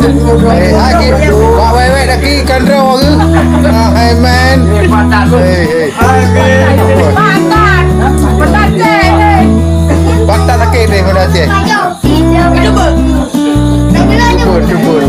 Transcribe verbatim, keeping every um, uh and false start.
Eh, hai, ki-, bak wék-wék dah ki, kan droe ke? Ah, hai, man. Hei, hei. Pantat. Pantat, eh, eh. Pantat sakét deh, pantat sakét. Cuba, cuba.